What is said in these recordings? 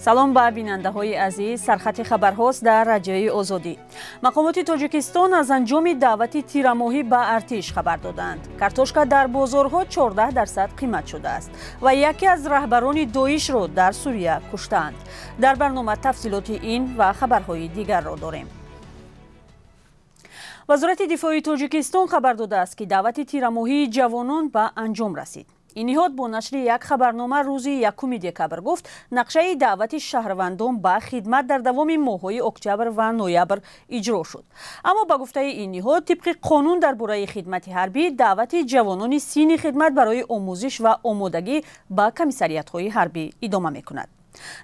Салом ба бинандаҳои азиз. Сархати хабарҳост дар Радиои Озодӣ. Мақомоти Тоҷикистон аз анҷоми даъвати тирамоҳӣ ба артиш хабар доданд. Картошка дар бозорҳо 14% қимат шудааст ва яке аз раҳбарони Доишро дар Сурия куштаанд. Дар барнома тафсилоти ин ва хабарҳои дигарро дорем. Вазорати дифои Тоҷикистон хабар додааст, ки даъвати тирамоҳии ҷавонон ба анҷом расид. Ин ниҳод бо нашри як хабарнома рӯзи 1 декабр гуфт, нақшаи даъвати шаҳрвандон ба хидмат дар давоми моҳҳои октябр ва ноябр иҷро шуд. Аммо ба гуфтаи ин ниҳод, тибқи қонун дар бораи хидмати ҳарбӣ, даъвати ҷавонони синни хидмат барои омӯзиш ва омодагӣ ба комиссариятҳои ҳарбӣ идома мекунад.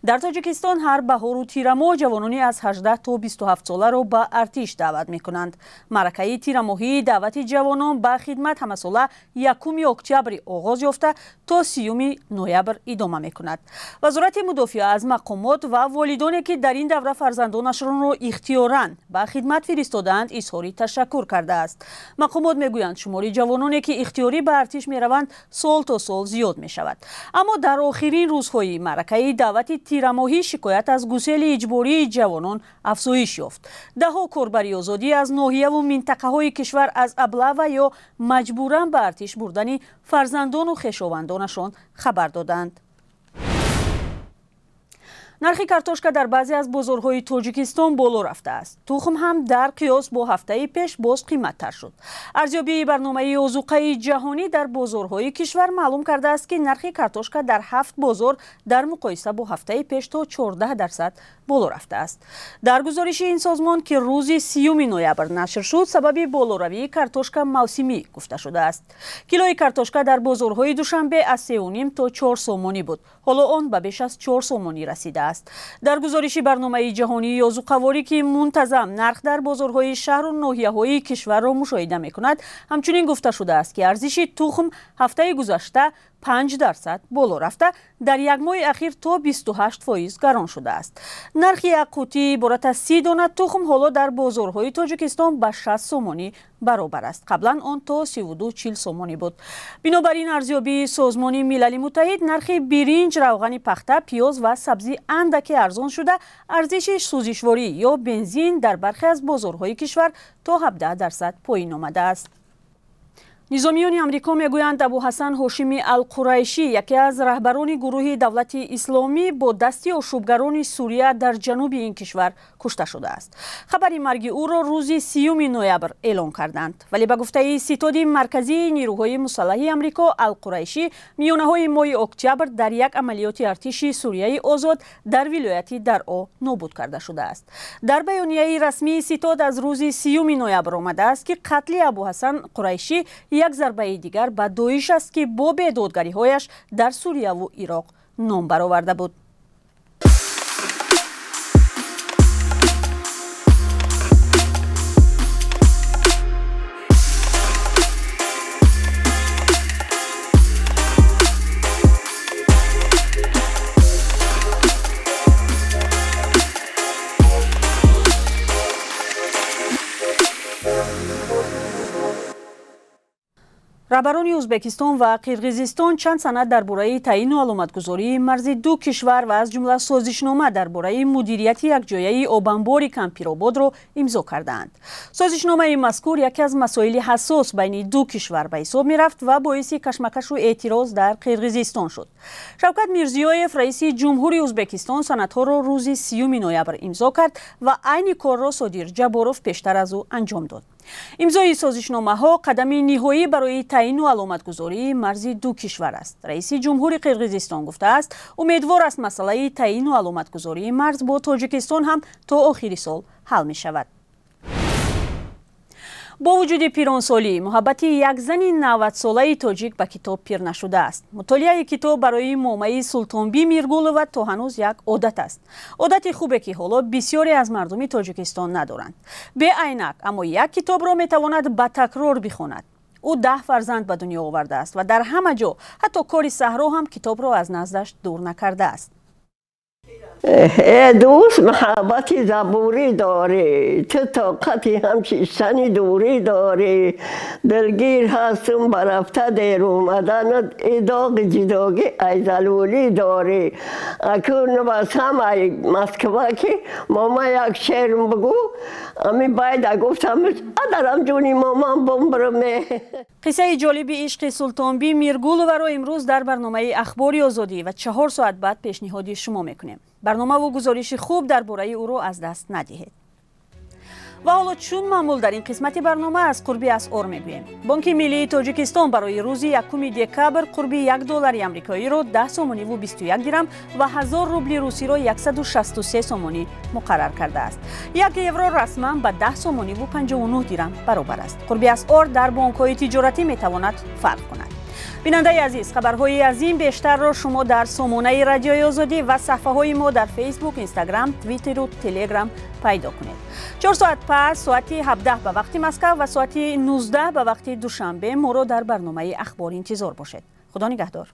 Дар Тоҷикистон ҳар баҳору тирамоҳ ҷавонони аз 18 то 27 соларо ба артиш даъват мекунанд. Маъракаи тирамоҳии даъвати ҷавонон ба хидмат ҳамасола 1 октябри оғоз ёфта то 30 ноябр идома мекунад. Вазорати мудофиа аз мақомот ва волидоне, ки дар ин давра фарзандонашонро ихтиёран ба хидмат фиристодаанд, изҳори ташаккур кардааст. Мақомот мегӯянд, шумори ҷавононе, ки ихтиёрӣ ба артиш мераванд, сол то сол зиёд мешавад. Аммо дар охирин рӯзҳои маъракаи даъвати тирамоҳӣ шикоят аз гусели иҷбории ҷавонон афзоиш ёфт. Даҳҳо корбари Озодӣ аз ноҳияву минтақаҳои кишвар аз аблава ё маҷбуран ба артиш бурдани фарзандону хешовандонашон хабар доданд. Нархи картошка дар баъзе аз бозорҳои Тоҷикистон боло рафтааст. Тухм ҳам дар қиёс бо ҳафтаи пеш боз қиматтар шуд. Арзёбии барномаи озуқаи ҷаҳонӣ дар бозорҳои кишвар маълум кардааст, ки нархи картошка дар 7 бозор дар муқоиса бо ҳафтаи пеш то 14% боло рафтааст. Дар гузориши ин созмон, ки рӯзи 30 ноябр нашр шуд, сабаби болоравии картошка мавсимӣ гуфта шудааст. Килои картошка дар бозорҳои Душанбе аз 3,5 то 4 сомонӣ буд. Ҳоло он ба беш аз 4 сомонӣ расидааст. Дар гузориши барномаи ҷаҳонии озуқаворӣ, ки мунтазам нарх дар бозорҳои шаҳру ноҳияҳои кишварро мушоҳида мекунад, ҳамчунин гуфта шудааст, ки арзиши тухм ҳафтаи гузашта 5% боло рафта, дар як моҳи ахир то 28% гарон шудааст. Нархи як қутӣ иборат аз 30 дона тухм ҳоло дар бозорҳои Тоҷикистон ба 60 сомонӣ баробар аст. Қаблан он то 32-40 сомонӣ буд. Бинобар ин арзёбии Созмони Милали Муттаҳид, нархи биринҷ, равғани пахта, пиёз ва сабзӣ андаке арзон шуда, арзиши сӯзишворӣ ё бензин дар бархе аз бозорҳои кишвар то 17% поин омадааст. Низомиёни Амрико мегӯянд, Абуҳасан Ҳошими Алқурайшӣ, яке аз раҳбарони гурӯҳи Давлати Исломӣ, бо дасти ошӯбгарони Сурия дар ҷануби ин кишвар кушта шудааст. Хабари марги ӯро рӯзи 30 ноябр эълон карданд. Вале ба гуфтаи ситоди марказии нирӯҳои мусаллаҳи Амрико, Алқурайшӣ миёнаҳои моҳи октябр дар як амалиёти артиши Сурияи озод дар вилояти Даръо нобуд карда шудааст. Дар баёнияи расмии ситод аз рӯзи 30 ноябр омадааст, ки қатли Абуҳасан Қурайшӣ як зарбаи дигар ба Доиш аст, ки бо бедодгариҳояш дар Сурияву Ироқ ном бароварда буд. Раҳбарони Ӯзбекистон ва Қирғизистон чанд санад дар бораи таъину аломатгузории марзи ду кишвар ва аз ҷумла созишнома дар бораи мудирияти якҷояи обанбори Кампирободро имзо кардаанд. Созишномаи мазкур яке аз масоили ҳассос байни ду кишвар ба ҳисоб мерафт ва боиси кашмакашу эътироз дар Қирғизистон шуд. Шавкат Мирзиёев, раиси ҷумҳури Ӯзбекистон, санадҳоро рӯзи 30 ноябр имзо кард ва айни корро Содир Ҷаборов пештар аз ӯ анҷом дод. Имзои созишномаҳо қадами ниҳоӣ барои таъину аломатгузории марзи ду кишвар аст. Раиси ҷумҳури Қирғизистон гуфтааст, умедвор аст масъалаи таъину аломатгузории марз бо Тоҷикистон ҳам то охири сол ҳал мешавад. Бо вуҷуди пиронсолӣ, муҳаббати як зани 90-солаи тоҷик ба китоб пир нашудааст. Мутолиаи китоб барои момаи Султонби Миргулова то ҳанӯз як одат аст. Одати хубе, ки ҳоло бисёре аз мардуми Тоҷикистон надоранд. Беайнак, аммо як китобро метавонад ба такрор бихонад. Ӯ 10 фарзанд ба дунё овардааст ва дар ҳама ҷо, ҳатто кори саҳро ҳам китобро аз наздаш дур накардааст. Э дӯст, муҳаббати забурӣ дорӣ, ту тоқати ҳам шиштани дурӣ дорӣ. Дилгир ҳастум ба рафта дер омаданат, и доғи ҷудогӣ ай залулӣ дорӣ. Акун бас ҳам ай Москва ки мама як шеърм бигӯ, ами байда гуфтам адарам ҷуни мамам бумбраме. Қиссаи ҷолиби ишқи Султонби Миргуловаро имрӯз дар барномаи Ахбори Озодӣ ва 4 соат баъд пешниҳоди шумо мекунем. Барномаву гузориши хуб дар бораи ӯро аз даст надиҳед. Ва ҳоло, чун маъмул, дар ин қисмати барнома аз қурби асъор мегӯем. Бонки миллии Тоҷикистон барои рӯзи 1 декабр қурби 1 доллари амрикоиро 10 сомониву 21 дирам ва 1000 рубли русиро 163 сомонӣ муқаррар кардааст. 1 евро расман ба 10 сомониву 59 дирам баробар аст. Қурби асъор дар бонкҳои тиҷоратӣ метавонад фарқ кунад. Бинандаи азиз, хабарҳои аз ин бештарро шумо дар сомонаи Радиои Озодӣ ва саҳфаҳои мо дар Фейсбук, Инстаграм, Твиттеру Телеграм пайдо кунед. 4 соат пас, соати 17 ба вақти Москав ва соати 19 ба вақти Душанбе, моро дар барномаи Ахбор интизор бошед. Худо нигаҳдор.